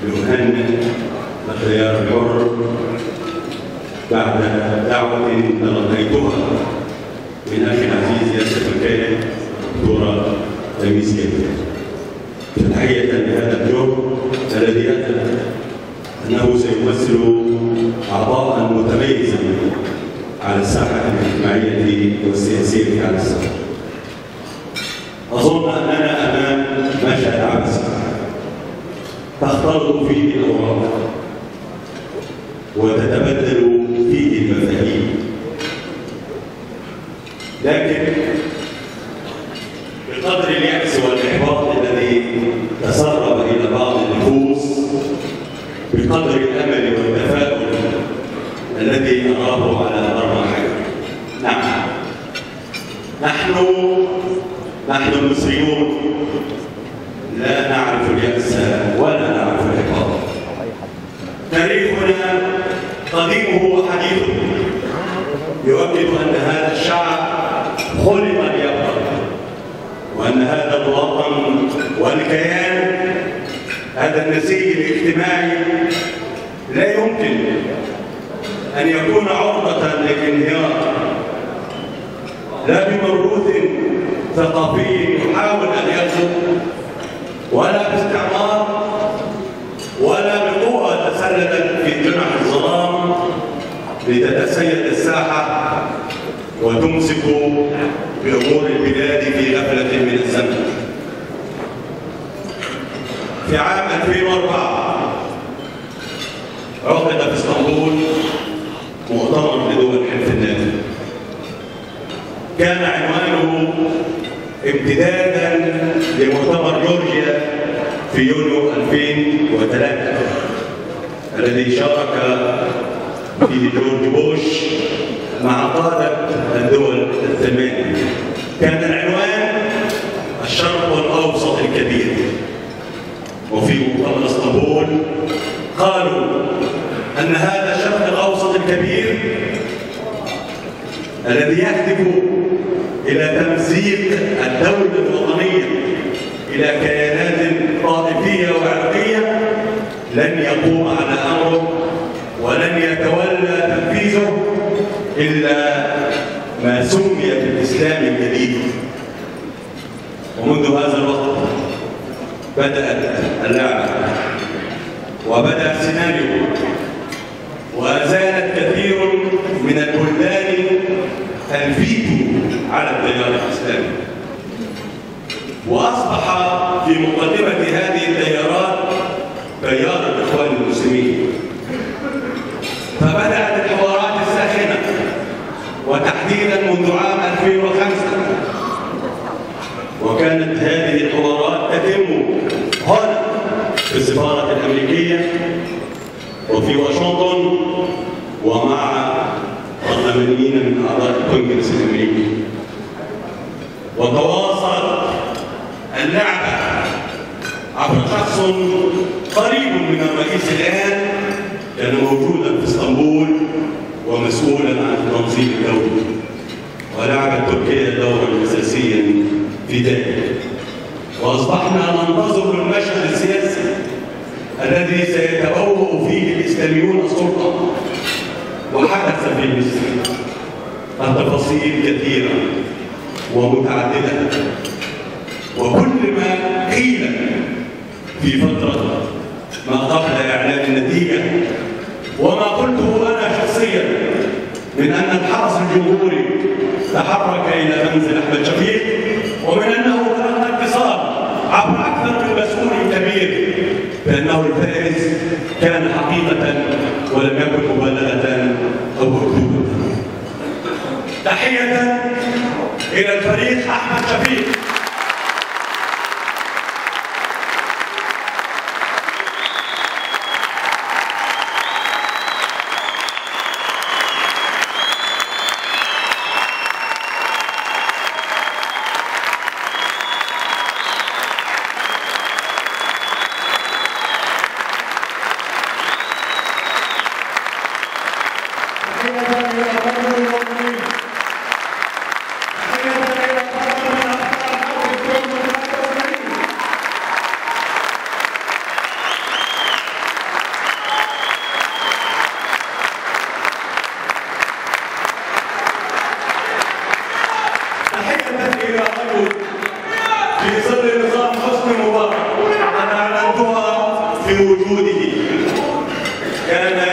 لأهنئ الخيار الحر بعد دعوة تلقيتها من أخي العزيز ياسر مكارم دكتورة تميس كامل. تحية لهذا الجهد الذي أثبت أنه سيمثل عطاء متميزا على الساحة الاجتماعية والسياسية على الساحة. أظن أننا أمام مشهد عبثي تختلط فيه الأوراق وتتبدل فيه المفاهيم، لكن بقدر اليأس والإحباط الذي تسرب إلى بعض النفوس، بقدر الأمل والتفاؤل الذي أراه على مرمى حياته. نعم، نحن المصريون لا نعرف اليأس ولا نعرف الإحباط. تاريخنا قديمه وحديثه يؤكد أن هذا الشعب خلق ليبقى، وأن هذا الوطن والكيان، هذا النسيج الاجتماعي لا يمكن أن يكون عرضة للانهيار، لا بموروث ثقافي يحاول أن يغزو، ولا باستعمار، ولا بقوة تسللت في جنح الظلام لتتسيد الساحة وتمسك بأمور البلاد في غفلة من الزمن. في عام 2004 عقد في اسطنبول مؤتمر لدول حلف الناتو، كان عنوانه امتدادا لمؤتمر جورجيا في يونيو 2003 الذي شارك فيه جورج بوش مع قادة الدول الثمانية. كان العنوان الشرق الأوسط الكبير، وفي مؤتمر اسطنبول قالوا أن هذا الشرق الأوسط الكبير الذي يهدف إلى تمزيق الدولة الوطنية إلى كيانات طائفية وعرقية لن يقوم على أمره ولن يتولى تنفيذه إلا ما سمي بالإسلام الجديد. ومنذ هذا الوقت بدأت اللعبة وبدأ السيناريو، وزالت كثير من البلدان الفيتو على التيار الإسلامي، وأصبح في مقدمة هذه التيارات تيار الإخوان المسلمين. فبدأت الحوارات الساخنة، وتحديدا منذ عام 2005، وكانت هذه الحوارات تتم هنا في السفارة الأمريكية وفي واشنطن ومع برلمانيين من أعضاء الكونغرس الأمريكي. وتواصلت اللعبة عبر شخص قريب من الرئيس الآن كان موجودا في اسطنبول ومسؤولا عن التنظيم الدولي، ولعبت تركيا دورا أساسيا في ذلك. وأصبحنا ننتظر المشهد السياسي الذي سيتبوأ فيه الإسلاميون السلطة. وحدث في مصر التفاصيل كثيرة ومتعددة، وكل ما قيل في فترة ما قبل إعلان النتيجة وما قلته أنا شخصيا من أن الحرس الجمهوري تحرك إلى منزل أحمد شفيق، ومن أنه تلقى اتصال عبر أكثر من مسؤول كبير بأنه الفائز كان حقيقة ولم يكن مبالغة أو أكذوبة. تحية إلى الفريق أحمد شفيق. في ظل نظام حسني مبارك قد أعلنتها في وجوده. كان